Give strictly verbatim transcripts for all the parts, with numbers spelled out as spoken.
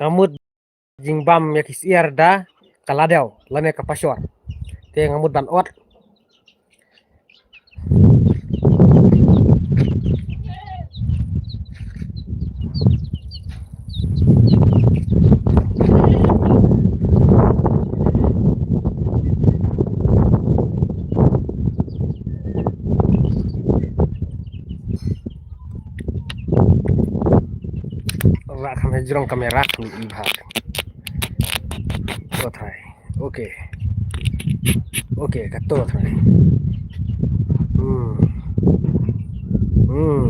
nga mut jingbam ïa ki syiar da ka ladew lane ka pashor. Te nga mut ban ot. Rak kham hajrong kamera ni i bha. To try. Okay. Okay, kato try. Hmm. Hmm.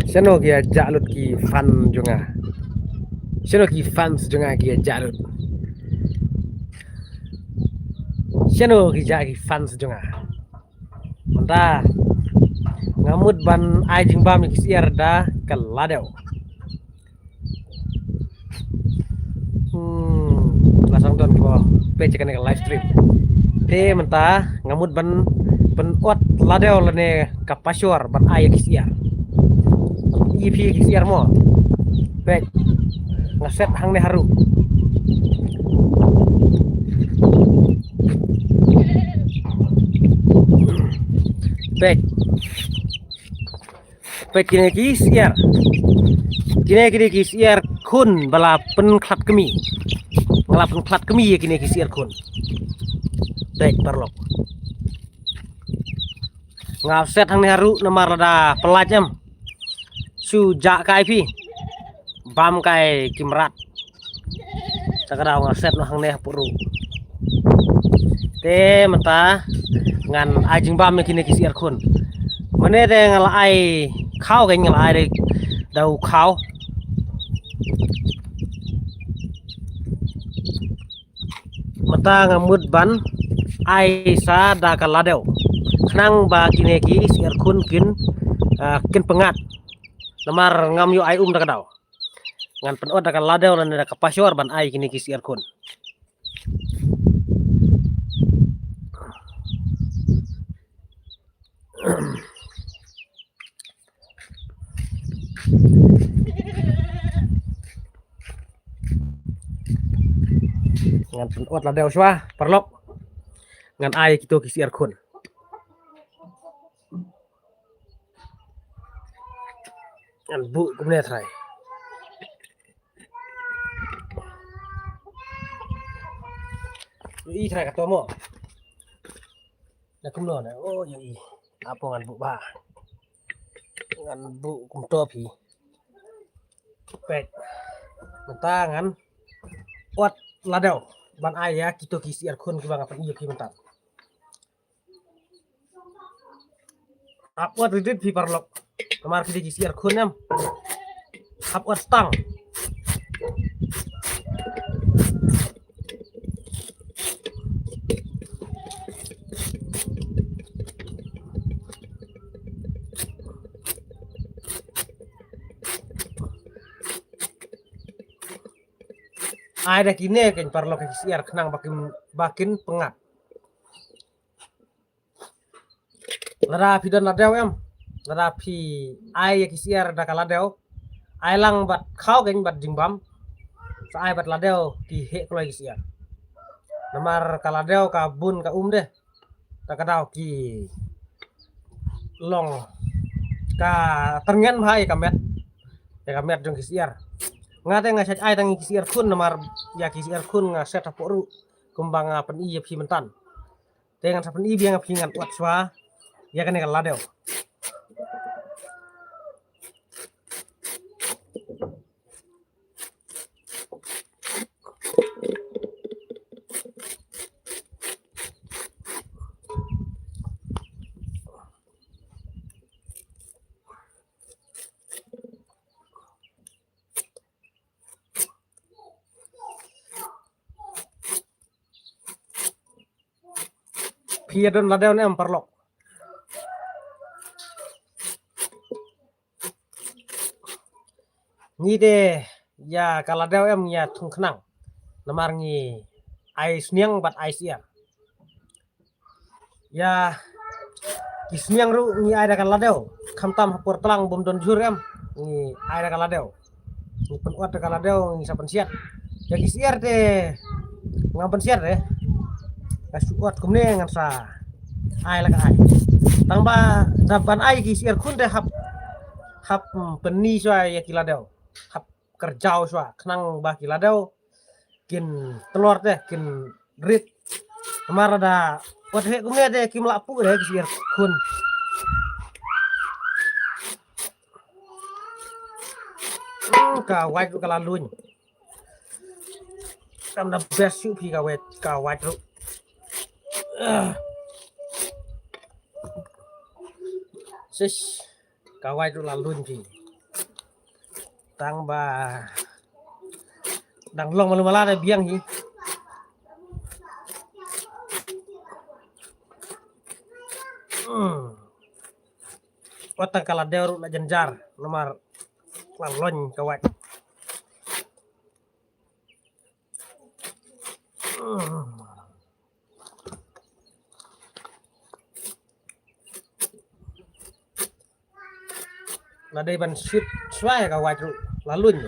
Shano ki ïa jah lut ki fan jong nga. Shano ki fans jong nga ki ïa jah lut. Shano ki jah ki fans jong nga. Mynta nga mut ban ai jingbam ïa ki syiar da ka ladew. Hmm, la sdang don ko peit ïa kane ka live stream. Te mynta nga mut ban, ban ot ladew lane ka pashor ban ai ïa ki syiar. Ïa phi ki syiar mo. Peit. Nga set hangne haru. Peit. Peit kine ki syiar. Kine, kine ki syiar khun ba la pynkhlad kmie. Nga la pynkhlad kmie ïa kine ki syiar khun. Peit paralok. Nga set hangne haru namar lada pyllait em. Shu jah kai phi. Bam kai ki mrad. Ta ka daw nga set noh hangne hapoh ruh. Te mynta ngan ai jingbam ïa kine ki syiar khun. Mane te nga la ai khaw, ka nga la ai da u khaw. Mynta nga mut ban ai sa da ka ladew. Khnang ba kine ki syiar khun kin, ah, kin pyngngad. Namar ngam ïoh ai um ta ka daw. Ngan pynot da ka ladew lane da ka pashor ban ai kine ki syiar khun. Ngan pynot ladew shuwa paralok. Ngan ai kito ki syiar khun. Ngan buh kumne trai. Ïohi trai kato mo. Na kumno na. Oh, ïohi. Apo ngan buh ba. Ngan buh kumto phi. Peit. Mynta ngan ot ladew ban ai ïa kito ki syiar khun kiba nga pyni ïa phi mynta. Hap ot rit rit phi paralok. Namar ki dei ki syiar khun em. Hap ot tang. Ai da kine kein paralok ki syiar khnang ba kin, ba kin pyngngad. Lada phi don ladew em, lada phi ai ïa ki syiar da ka ladew, ai lang bad khaw kein bad jingbam. Sa ai bad ladew ki heh kloi ki syiar. Namar ka ladew ka bun ka um de. Ta ka daw ki long ka tyrngen bha ïa ka met. Ïa ka met jong ki syiar. Nga te nga shait ai tang ïa ki syiar khun namar ïa ki syiar khun nga set hapoh ruh kumba nga pyni ïa phi mynta. Te ngan sa pyni biang ïa phi, ngan ot shuwa ïa kane ka ladew. Phi ïa don ladew ne em paralok? Ngi te ïa ka ladew em ngi ïa thung khnang. Namar ngi ai sniang bad ai syiar. Ïa ki sniang ruh ngi ai da ka ladew. khamtam ha por tlang bym don jhur em, ngi ai da ka ladew. Ngi pynot da ka ladew, ngi sa pynsiat. Ïa ki syiar te ngam pynsiat re. Nga shu ot kumne ngan sa ai la ka ai. Tang ba da ban ai ki syiar khun te hap, hap, hmm, pynni shuwa ïa ki ladew. Hap kyrjaw shuwa khnang ba ki ladew kin tlor te, kin rit. Namar da wat heh kumne te kim lah puh re ki syiar khun. Hmm, ka wait ruh ka la luin. Kam da best shuh phi ka wait, ka wait ruh. Ah. Sis. Ka wait ruh la luin phi. Tang ba dang long malu mala da biang hi. Hmm. Wat tang ka ladew ruh la jynjar namar la luin ka wait. Hmm. La dei ban shoot shuwa ïa ka wait ruh la luin.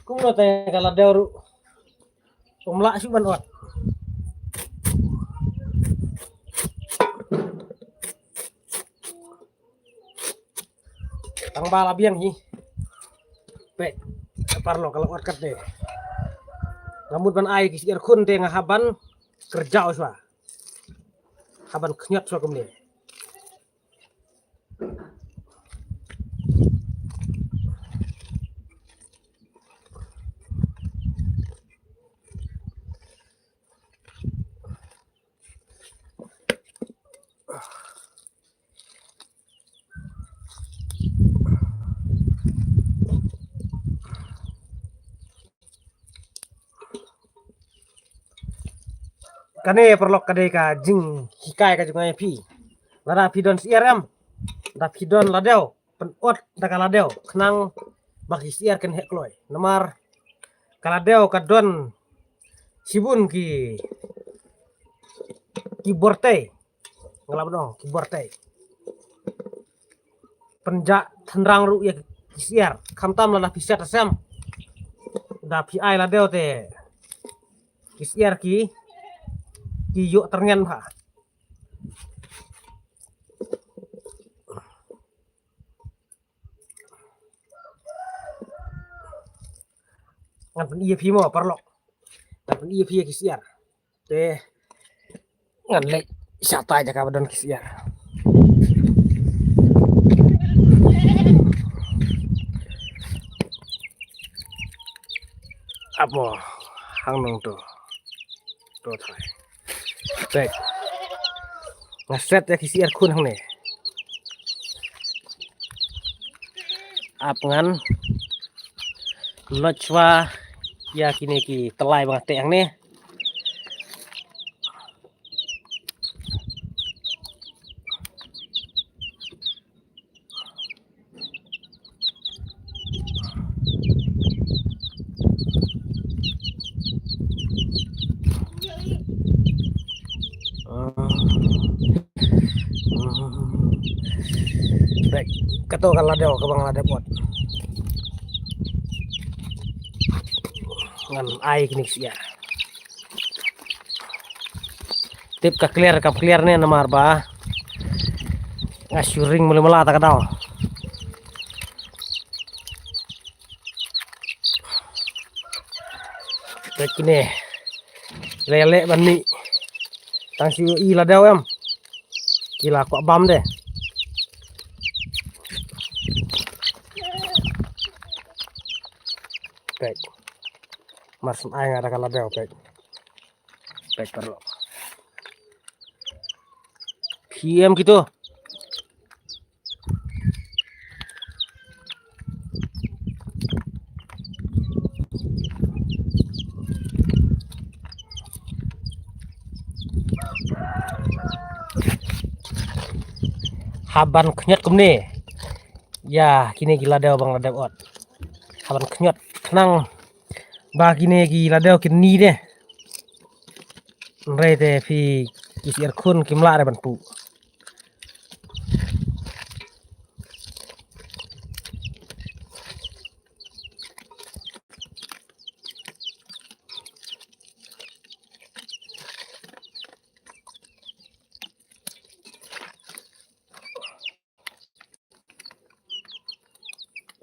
Kumno te ka ladew ruh um lah shuh ban ot. Tang ba la biang hi. Peit, paralok, ka la ot katne. Nga mut ban ai ki syiar khun te nga hap ban kyrjaw shuwa. Hap ban khñiot shuwa kumne. Kane paralok ka dei ka jinghikai ka jong nga ïa phi. Lada phi don syiar em, lada phi don ladew, pynot da ka ladew khnang ba ki syiar kin heh kloi. Namar ka ladew ka don shibun ki, ki bor tei. Nga la ban ong ki bor tei. Pynjah tynrang ruh ïa ki syiar. Khamtam lada phi siat sem, da phi ai ladew te ki syiar ki, ki ïoh tyrngen bha. Ngan pyni ïa phi mo paralok. Ngan pyni ïa phi ïa ki syiar. Te ngan leit shatai jaka ba don ki syiar. Ap mo hangnong to. To thai. Peit. Nga set ïa ki syiar khun hangne. Ap ngan loit shuwa ïa kine ki tylai ba nga teh hangne. Bek, kato ka ladew, kaba nga la dep ot. Ngan ai kine ki syiar. Tip ka clear, kam clear ne namar ba nga shu ring mala mala ta ka daw. Te kine leh leh ban mih. Tang shu i ladew em. Ki la kwah bam de. Peit. Mar shu ai nga da ka ladew peit. Peit paralok. Phi em kito. Hap ban khñiot kumne ïa kine ki ladew ba nga la dep ot. Hap ban khñiot khnang ba kine ki ladew kin ni de. Hynrei te phi, ki syiar khun kim lah re ban puh.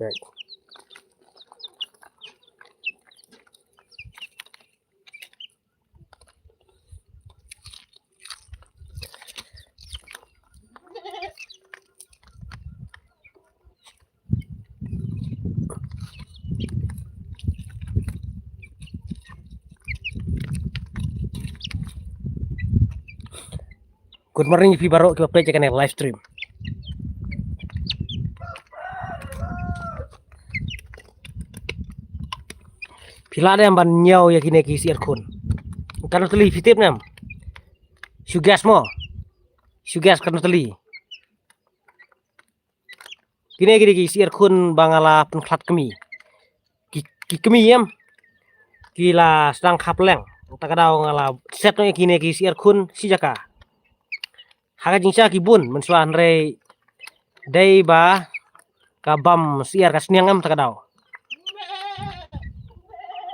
Good morning phi baroh kiba peit ïa kane live stream. Phi lah ne em ban ñiew ïa kine ki syiar khun? Katno tylli phi tip ne em? Shu guess mo. Shu guess katno tylli. Kine ki dei ki syiar khun ba nga la pynkhlad kmie. Ki, ki kmie em. Ki la sdang khap leng. Te ka daw nga la set noh ïa kine ki syiar khun shi jaka. Ha ka jingshisha ki bun mynshuwa, hynrei dei ba ka bam syiar ka sniang em, te ka daw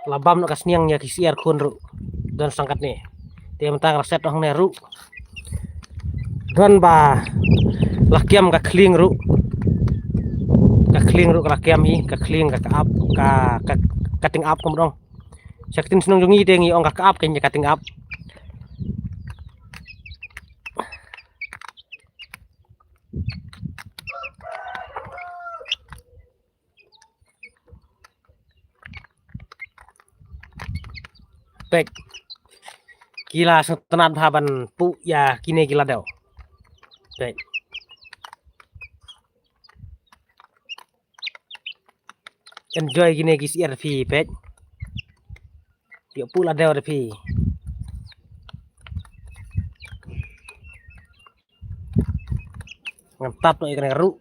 la bam noh ka sniang ïa ki syiar khun ruh. Don sdang katne. Te mynta nga la set noh hangne ruh. Don ba la kiam ka khlieng ruh. Ka khlieng ruh ka la kiam hi, ka khlieng, ka, ka ap, ka, ka, ka ting ap kumno. Sha ka ktien shnong jong ngi te ngi ong ka, ka ap, ka, ka ting ap. Peit. Ki la sngewtynnat bha ban puh ïa kine ki la dew. Peit. Enjoy kine ki syiar phi, peit. Ïoh puh la dew da phi. Ngan tap noh ïa kane ka ruh.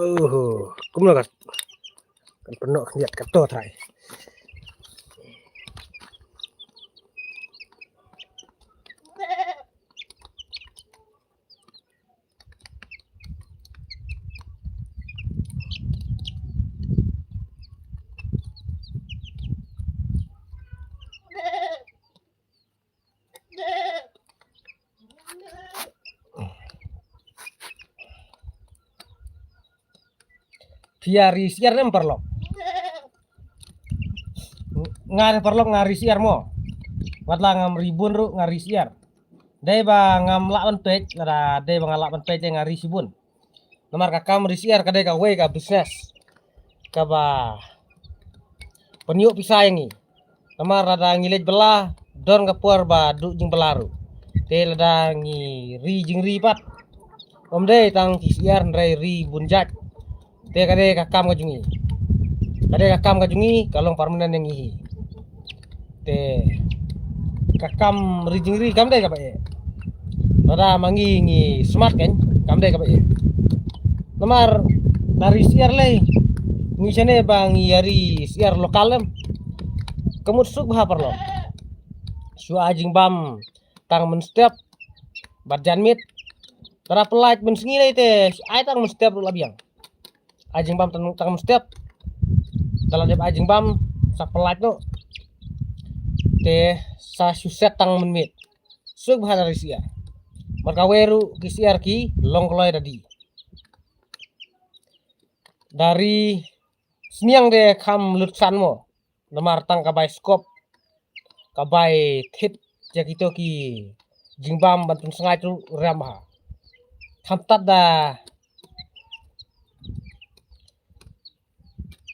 Oho, kumno ka, kan pynnoh khyndiat kato trai. Phi ïa ri syiar ne em paralok? Nga ne paralok nga ri syiar mo. Wat la ngam ri bun ruh nga ri syiar. Dei ba ngam lah ban peit, lada dei ba nga lah ban peit te nga ri shibun. Namar ka kam ri syiar ka dei kawei ka business kaba pynïoh pisa ïa ngi. Namar lada ngi leit bylla, don ka por ba duh jingbylla ruh. Te lada ngi ri jingri pat, ym dei tang ki syiar, hynrei ri bun jait. Te ka dei ka kam ka jong ngi. Ka dei ka kam ka jong ngi, ka long permanent ïa ngi hi. Te ka kam ri jingri kam dei kaba eh. Lada ma ngi ngi smat kan, kam dei kaba eh. Namar la ri syiar lei, ngi shane ba ngi ïa ri syiar local em. Ka mut suk bha paralok. Shu ai jingbam tang mynstep bad janmiet. Lada pyllait mynsngi lei te ai tang mynstep ruh la biang. Ai jingbam tang, tang mynstep. Te la dep ai jingbam, sa pyllait noh. Te sa shu set tang mynmiet. Suk bha la ri syiar. Bad kawei ruh ki syiar ki long kloi da die. Da ri sniang de kham lut ksan mo. Namar tang ka bai skop, ka bai thied ïa kito ki jingbam ban pynsngaid ruh rem bha. Kham tad da,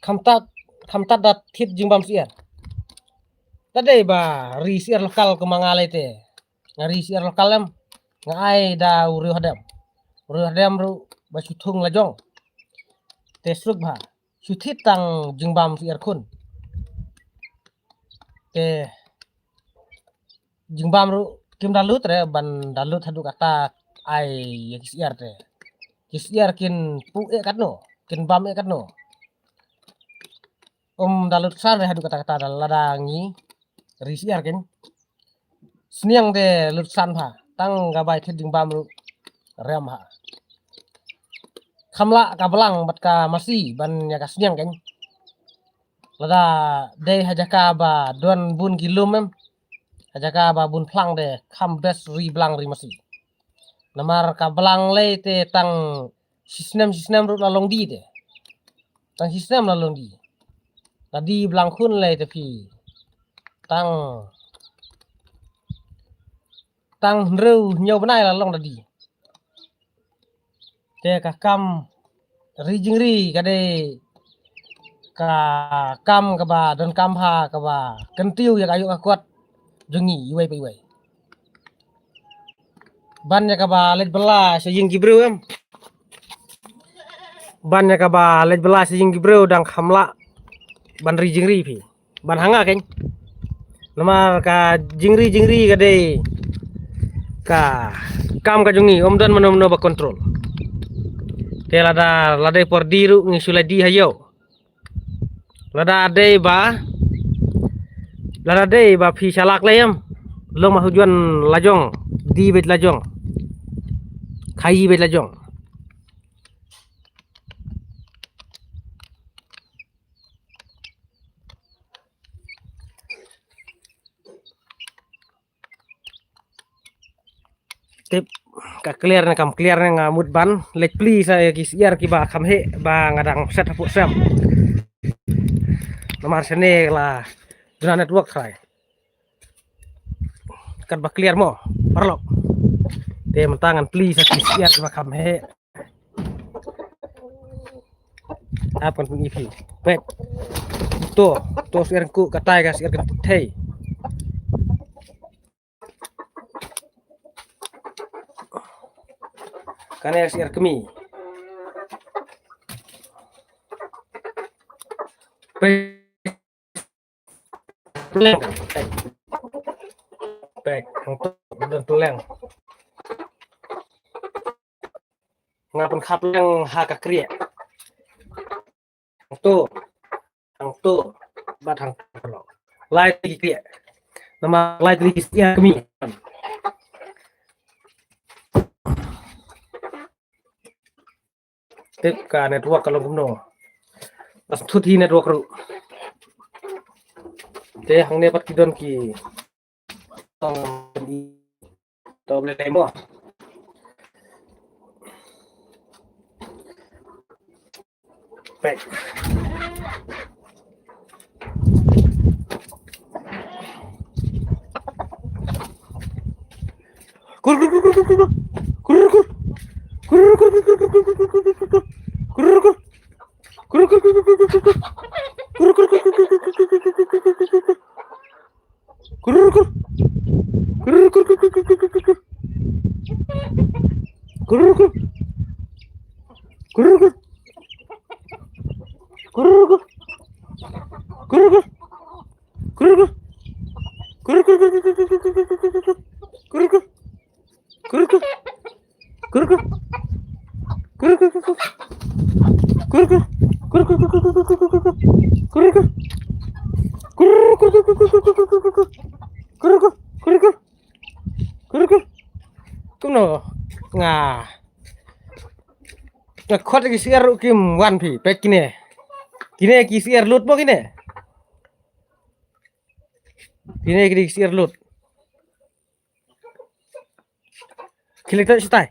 kham tad, kham tad da thied jingbam syiar. Ta dei ba ri syiar local kumba nga lei te. Nga ri syiar local em. Nga ai da u riew hadem. U riew hadem ruh ba shu thung la jong. Te suk bha. Shu thied tang jingbam syiar khun. Te jingbam ruh kim da lut re, ban da lut haduh kata ai ïa ki syiar te. Ki syiar kin puh eh katno, kin bam eh katno. Ym da lut san re haduh kata kata da lada ngi ri syiar kein. Sniang te lut san bha, tang ka bai thied jingbam ruh rem bha. Kham lah ka blang bad ka masi ban ïa ka sniang kein. Lada dei ha jaka ba don bun ki lum em, ha jaka ba bun phlang te kham best ri blang ri masi. Namar ka blang lei te tang shisnem shisnem ruh la long die te. Tang shisnem la long die. La die blang khun lei te phi. Tang, tang hynriew hynñiew bnai la long da die. Te ka kam ri jingri ka dei ka kam kaba donkam bha, kaba kyntiew ïa ka ïoh ka kot jong ngi iwei pa iwei. Ban ïa kaba leit bylla sha ïing ki briew em. Ban ïa kaba leit bylla sha ïing ki briew dang kham lah ban ri jingri phi. Ban ha nga kein. Namar ka jingri jingri ka dei ka kam ka jong ngi, ym don mano mano ba control. Te lada, lada dei por die ruh ngi shu la die ha ïew. Lada dei ba, lada dei ba phi shalak lei em. Long ma hujuan lajong, die beit lajong. Khaïi beit lajong. Tip, ka clear ne kam clear ne nga mut ban leit plie sa ïa ki syiar kiba kham heh ba nga dang set hapoh sem. Namar shane la duna network trai. Katba clear mo, paralok. Te mynta ngan plie sa ki syiar kiba kham heh. Ap kan pun ipi. Pek. To, to syiar ku katai ka syiar kan thei. Kane syiar kmie. Pek. Pek. Pek. Hangto don peleng. Nga pynkhap leng ha ka kriah. Hangto. Hangto. Bad hangto. Lai tylli ki kriah. Namar lai tylli ki syiar kmie. Tip ka network ka long kumno. Pas thut hi network ruh. Te hangne pat ki don ki. To ble mo. Pek. Kur, kur, kur. Kur, kur. Kur, kur, kur. Kur, kur. Kur, kur, kur. Kur, kur, kur. Kur, kur. Kur, kur, kur. Kur, kur. Kur, kur. Kur, kur. Kur, kur. Kur, kur. Kur, kur. Kur, kur. Kur, kur. Kur, kur. Kur, kur. Kur, kur. Kur, kur. Kur, kur. Kur, kur. Kur, kur. Kumno nga, nga khot ki syiar ruh kim wan phi, pek kine. Kine ki syiar lut mo kine. Kine ki syiar lut. Kine to shitai.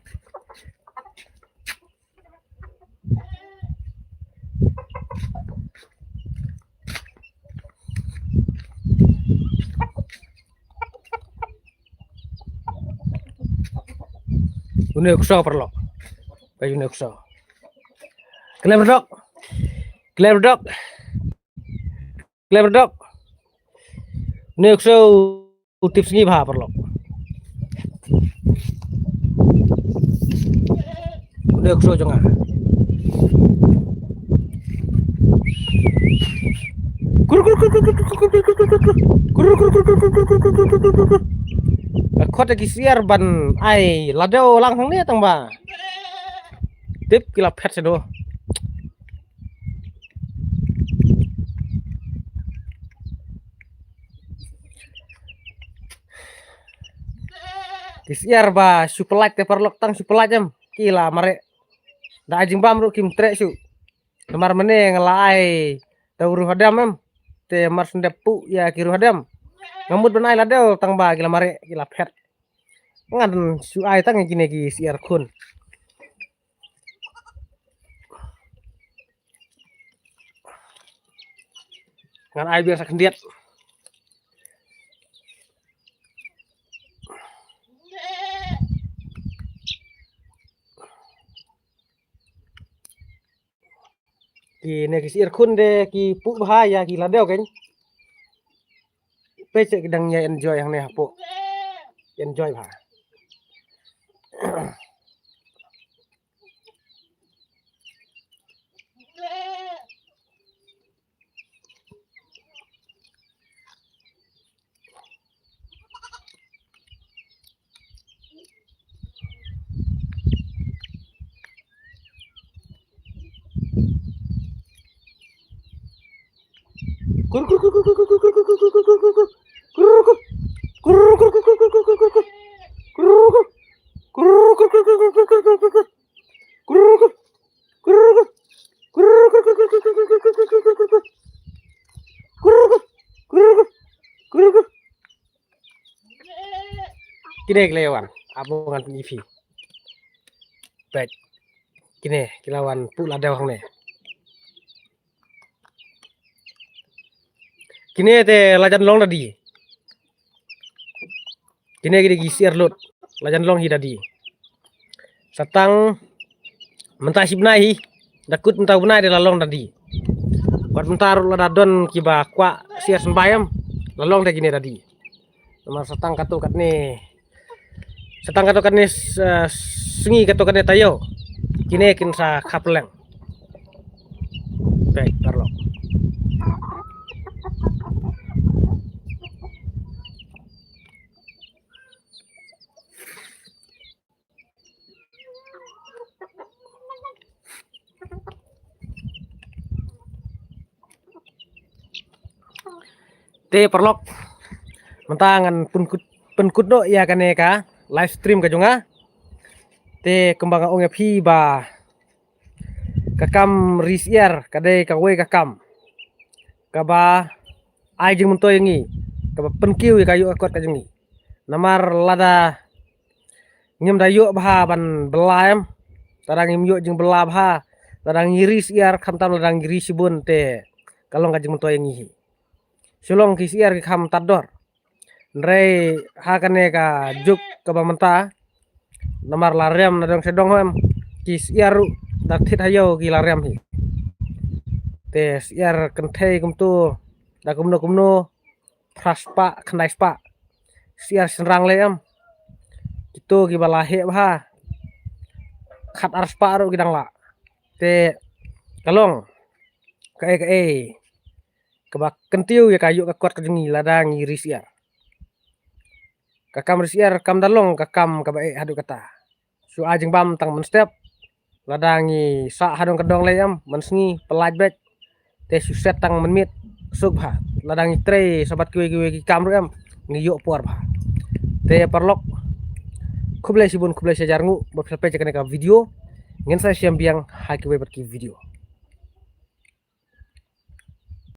Une u ksew paralok. Peit une u ksew. Khlem redok. Khlem redok. Khlem redok. Une u ksew u tip sngi bha paralok. Une u ksew jong nga. Kur, kur, kur. Khot ki syiar ban ai lado lang hangne tang ba tip ki la phet sha do. Ki syiar ba shu pyllait te paralok, tang shu pyllait em, ki la mareh. Da ai jingbam ruh kim treh shuh. Namar mynne nga la ai da u riewhadem em. Te mar shu dep puh ïa ki riewhadem, nga mut ban ai la dei tang ba ki la mareh, ki la phet. Ngan shu ai tang ïa kine ki syiar khun. Ngan ai biang sa khyndiat. Kine ki syiar khun de ki puh bha ïa ki la dei kein. Peit ki dang ïa enjoy hangne hapoh. Enjoy bha. Kine ki la wan, ap ngan pyni phi. Peit. Kine ki la wan puh la dei hangne. Kine te la jan long da die. Kine ki dei ki syiar lut. La jan long hi da die. Sa tang mynta shi bnai hi. Da kut mynta u bnai de la long da die. Wat mynta ruh lada don kiba kwah syiar symbai em, la long de kine da die. Namar sa tang katto katne, sa tang katto katne, eh, sngi katto katne taïew, kine kin sa kha pylleng. Peit paralok. Te paralok, mynta ngan pynkut, pynkut noh ïa kane ka live stream ka jong nga. Te kumba nga ong ïa phi ba ka kam ri syiar ka dei kawei ka kam kaba ai jingmyntoi ïa ngi, kaba pynkiew ïa ka ïoh ka kot ka jong ngi. Namar lada ngim da ïoh bha ban bylla em, lada ngim ïoh jingbylla bha, lada ngi ri syiar khamtam lada ngi ri shibun te ka long ka jingmyntoi ïa ngi hi. Shu long ki syiar ki kham tad dor. Hynrei ha kane ka juk kaba mynta, namar la rem na dong sha dong em, ki syiar ruh da thied ha ïew ki la rem hi. Te syiar kynthei kumto da kumno kumno, phra spah, khyndai spah. Syiar shynrang lei em, kito kiba la heh bha, khat ar spah ruh ki dang lah. Te ka long kaei kaei kaba kyntiew ïa ka ïoh ka kot ka jong ngi lada ngi ri syiar. Ka kam ri syiar kam da long ka kam kaba eh haduh katta. Shu ai jingbam tang mynstep. Lada ngi sah ha dong ka dong lei em, mynsngi pyllait beit. Te shu set tang mynmiet, suk bha. Lada ngi trei shabar kiwei kiwei ki kam ruh em, ngi ïoh por bha. Te paralok, khublei shibun, khublei shihajar nguh ba phi la peit ïa kane ka video. Ngin sa ïashem biang ha kiwei pat ki video.